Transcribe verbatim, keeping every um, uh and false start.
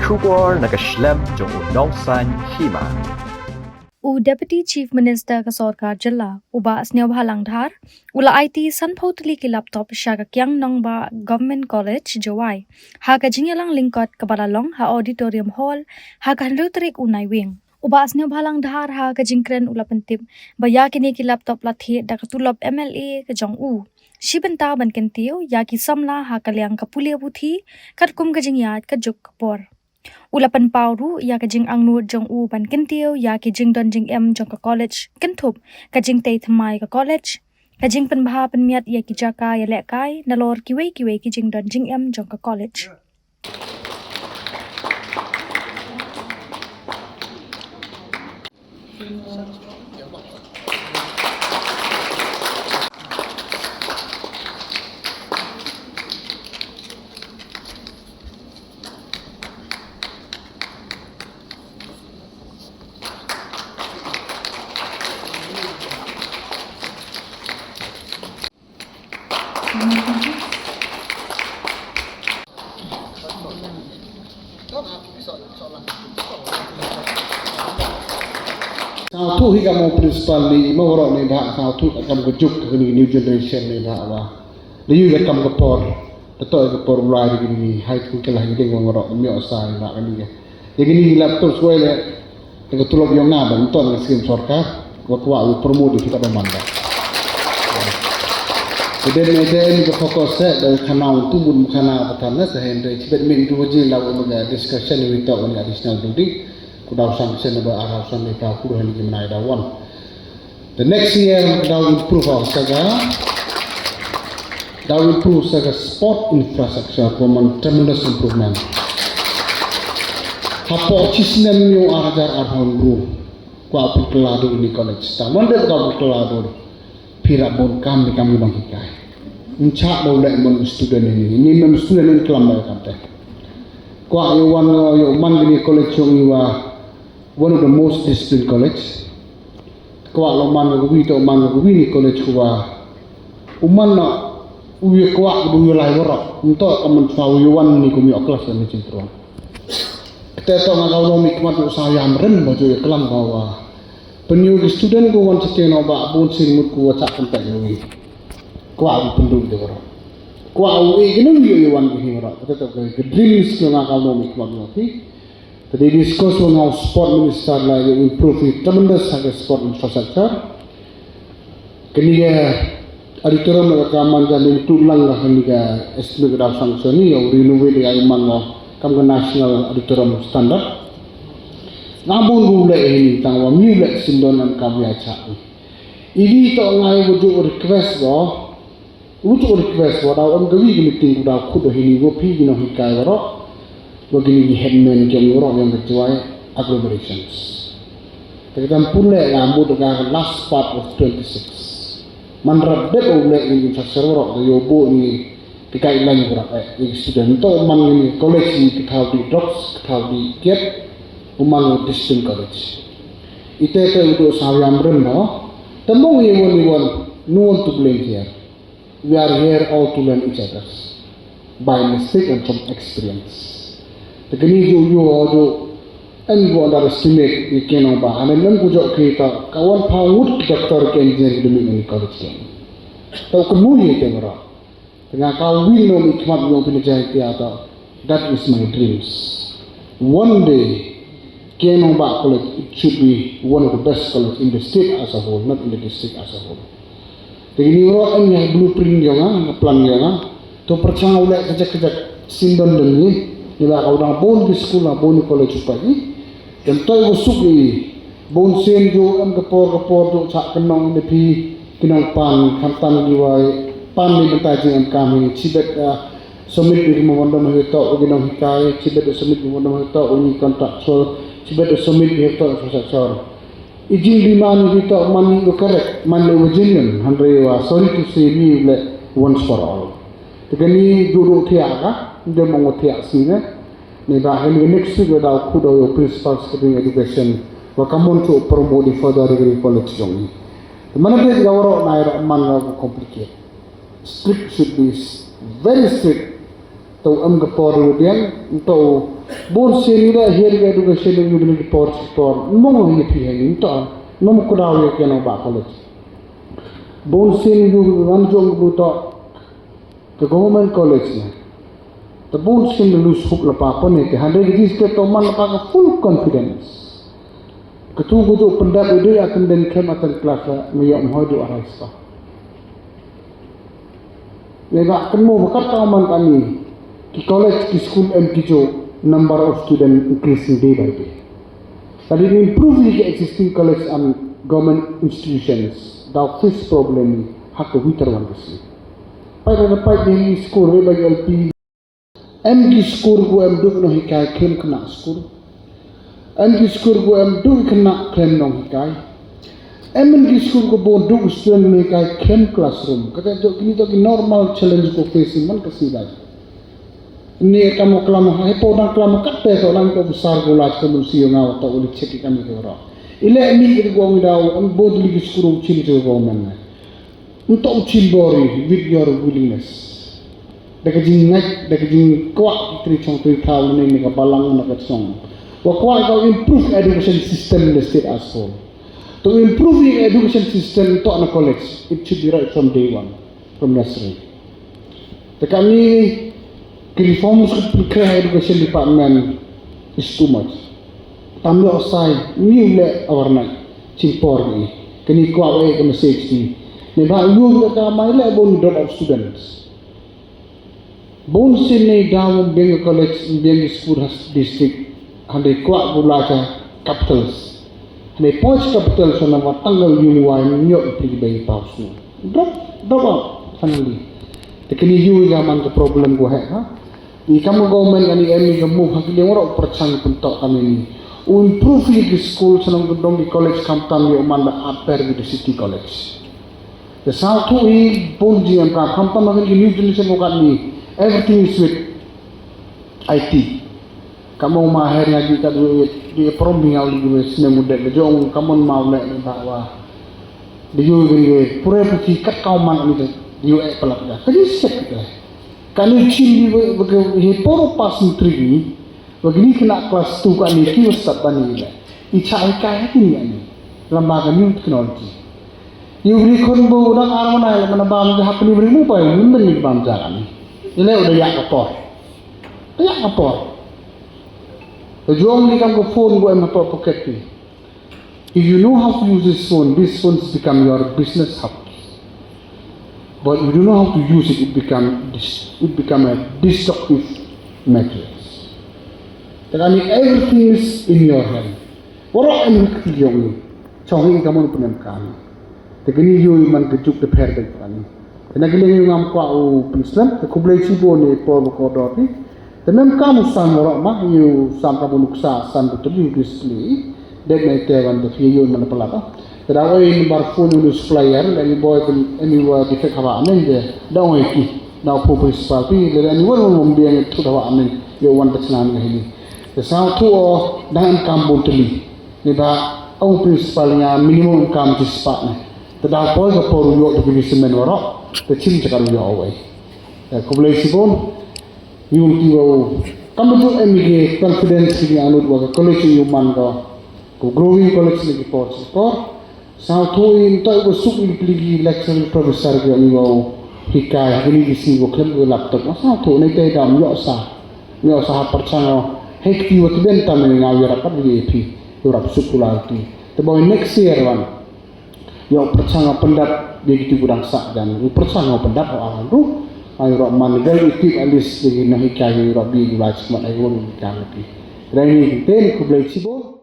Khubor na ka shlem jong u Nongsaiñ Hima. U Deputy Chief Minister ka Sorkar Jylla, u Bah Sniawbhalang Dhar, u la aiti sanphew tylli ki laptop sha ka Kiang Nangbah Government College, Jowai, ha ka jingïalang lyngkot kaba la long ha Auditorium Hall ha ka hynriew tarik u Naiwieng. U Bah Sniawbhalang Dhar ha ka jingkren u la pyntip ba ïa kine ki laptop la thied da ka tulop M L A ka jong u, shi bynta ban kyntiew ïa ki samla ha ka liang ka pule puthi katkum ka jingïaid ka juk ka por. U la pynpaw ruh ïa ka jingangnud jong u ban kyntiew ïa ki jingdon jingem jong ka college, kynthup ka jingtei thymmai ka college, ka jingpynbha pynmiat ïa ki jaka ïalehkai nalor kiwei kiwei ki jingdon jingem jong ka college. Sngewthuh hi ka mo principal ni mo waroh ni ba sngewthuh ka kam ka juk ka ni new generation ni ba wa. Ni yu ka kam ka por. Tato ka por ulai ni ni hai tu ka lah ni ding waroh ni o sa ni ba ni. Ni ni laptop suai le. Te ka tulop ïong nga ba nton ka skim sorkar, wa kwah u promote ïa kita ba man ba. Te den ne den ka focus te da khana u tu bun khana ba tan na sa hen de chibet min tu ji la u ma discussion wi ta u additional building. Ku dau sanction ba ara san de ka ku hen ki menai da wan. The next year, that will improve our saga. That will improve saga sport infrastructure, common tremendous improvement. Hapoh chi snem ïong ar hajar arphew hynriew, kwah pynkylla dur ni college. Ta mon de kwah pynkylla dur. Phi rap bun kam ni kam nong hikai. Ncha do le mon student ni, ni mem student ni klam ba kam te. Kwah ïa wan ïa man ni college ïong iwa one of the most disciplined college. Kwah lo man ka wi to man ka wi ni college ku wa. U man na u ye kwah u ye lai wara. Nto ka man chwa u ye wan ni ku mi oklas ni chin truang. Kete to nga kau lo mi kmat u sa yam ren ba ju ye klam ba wa. Penyu ki student ku wan chete no ba bun sin mut ku wa chak kan tak wi. Kwah u pendu de wara. Kwah u e kinu ye wan ki wara. Kete to ka dreams ku nga kau lo mi kmat u ki. Tadi discuss on how sport minister la ïa improve tremendous ha ka sport infrastructure. Kini ka auditorium ka man ka lim tu lang ka kini ka estimate ka dau sanction ni ïa renovate ïa man lo kam ka national auditorium standard. Nga bun ru le ini tang wa mi le sindon am kam ïa cha. Ini to ngai wuju request lo. Utu request wa dau em ka wi ka meeting ku dau khut da hini wa phi ki nonghikai waroh wa kini ki headman ki ong waroh yang ka Jowai agglomerations. Te ka tam pule ka mut ka last part of twenty-six. Man rap dep u le ni infrastructure waroh da yo bo ni ki guideline waroh eh ni student to man ni college ni ki thau di drugs ki thau di kiet u man distinct college. Ite te utu sa yam rem no. Tamo ye won ni won no one to blame here. We are here all to learn each other by mistake and from experience. Te kini ju ju ju en bu underestimate ni keno ba ane nem ku jok kita ka wan pa ngut ki doctor ki engineer ki demi ni college ken. Tau kemu ye te ngara. Te nga ka wi no mi kmat yo pini jai ti ata. That is my dreams. One day, Kiang Nangbah College, it should be one of the best college in the state as a whole, not in the district as a whole. Te ini ro en ya blueprint yo nga, plan yo nga. To perchang ule kejak kejak sindon den ni, ni ba kau dang bon di school na bon di college upai ni. Kan toi ko suk i bun sien ju em ka por ka por ju chak ka nong de phi ki nong pan kham tan di wai pan ni benta jing em kam hi chibet a somit di mo wandom hi to ki nong hikai chibet a somit di wandom hi to ni contractual chibet a somit di to infrastructure. I jing di man di to man ni ko correct man ni ko genuine han re wa sorry to say ni le once for all. Te kani ju ru thia ka de mo thia sine. Ni ba heli next week da khu da yo principal secretary education wa kamon chu promote di further degree college jong ni. Te mana de ga waro na ira man ga ko complicate. Strict should be s- very strict. To em ka por u diang, to bun sien ïa hiar ka education u bini ka por por. Mong ïa phi hang to. Mong ku daw ïa ka nong ba college. Bun sien u wan jong u to ka government college ne. Te bun sien u lose hope la pa pone te hande ka jis ke to man la pa ka full confidence. Ka tu ku tu pendap u dei attendance kem attend class la me yok mhoi du arai spa. Neba kan mo bakat ka man kani ki college ki school em ki jo number of student increasing day by day. That it improve the existing college and government institutions. Daw face problem ha ka witar wan kasi. Pai da pai di school re ba L P. Em ki school ku em duk no hikai klem kena school. Em ki school ku em duk kena klem nong hikai. Em en ki school ku bo duk student nong hikai klem classroom. Kata jok kini to ki normal challenge ku facing man ka sidai. Ni kamu kelam hai po dang kelam kat te to lang ko besar ku laj ko mun sio ngau to uli check ikan ni ko ro. Ile ni ki ko ngi dau em bo duli ki school chin jo ko men. Ntok chin bori with your willingness. Da ka jingngeit, da ka jingkwah ki tri chong tri thaw ne ne ka balang na ka chong. Wa kwah ka improve education system in the state as whole. To improve the education system to na college, it should be right from day one, from nursery. Te kani ki reforms ka education department is too much. Tam yo sai ni le awarna chin por ni. Kani kwah wa ka message ni. Ne ba yung ka mai le bon drop out students. Bun sien ne daw biang college, biang school ha district, hande kwah bula ka capitals. Hande poch capitals na wa tanggal yung wa nyok pri bai pau su. Drop, drop out, finally. Te kini yu ya man ka problem ko hai ha. Ni kam ka government ani em ni ka move ha ki liang wa perchang pun tok kami ni. U improve ki school sanang dong ki college kam tam yo man da upper with the city college. Te saw thu i bun jingem ka kham tam ngi new generation ko kat ni. Everything is with I T. Ka mo ma her nga ji ka du di prom ni au li we sne mu de le jong ka mon ma le ni ba wa. Di yu ni we pure pu ti kat ka man ni di yu e pala ka. Ka di sek ka. Ka ni chin di we he poro pas ni tri ni. Wa gini kena class two ka ni ki wa start ba ni le. I cha i ka ha ki ni ani. Lamba ka new technology. Yu ri khon bo dang ar mana la mana bam ja hapni bri mu pai mun ni bam ja ani. Ile udah yak ka por. Yak ka por. Jong ni kam ka phone go em ha pocket ni. If you know how to use this phone, this phone has become your business hub. But you don't know how to use it, it become dis- it become a destructive materials. That I mean everything is in your hand. Wara em kti yong ni. Chong hi ka mon punem kan. Te kini yu man ke juk de per de kan. Te na kini yu ngam kwa u pun slem. Te kublai chibo ni por ko doti. Te mem kam u san wara ma yu san ka bu nuksa san bu tuli display. Det na ite wan de fi yu man pala ba. Te da oi number phone yu supplier le ni boy pen any wa defect haba amen de. Da oi ki. Da pu principal pi le ni wan wan biang tu haba amen. Yo wan de chnan ga hini. Te sa tu o da kam bu tuli. Ni ba ong principal nga minimum kam ti spah ne. Te da poi ka por u yo te ki semen waro. Te chim te ka u yo away. Te kublai sibon. Yung ti wa u. Kam tu em ki confidence ki anu wa ka college yung man ko. Ko growing college ni ki por si por. Sa tu in to ko suk in pligi lecture professor ki anu wa u. Hikai, hini ki si ko klem ko laptop. Sa tu ni te dam yo sa. Yo sa ha perchang o. Hek ti wa ti ben tam ni nga yo rapat ni pi. Yo rap suk kula ti. Te boy next year wan. Yo perchang o pendap di ki tu gudang sa dan. Yo perchang o pendap o awan tu. Ay ro man gal ti alis di na hikai yo rap bi di wa chmat ay won kan ti. Rai ni ten kublai chibo.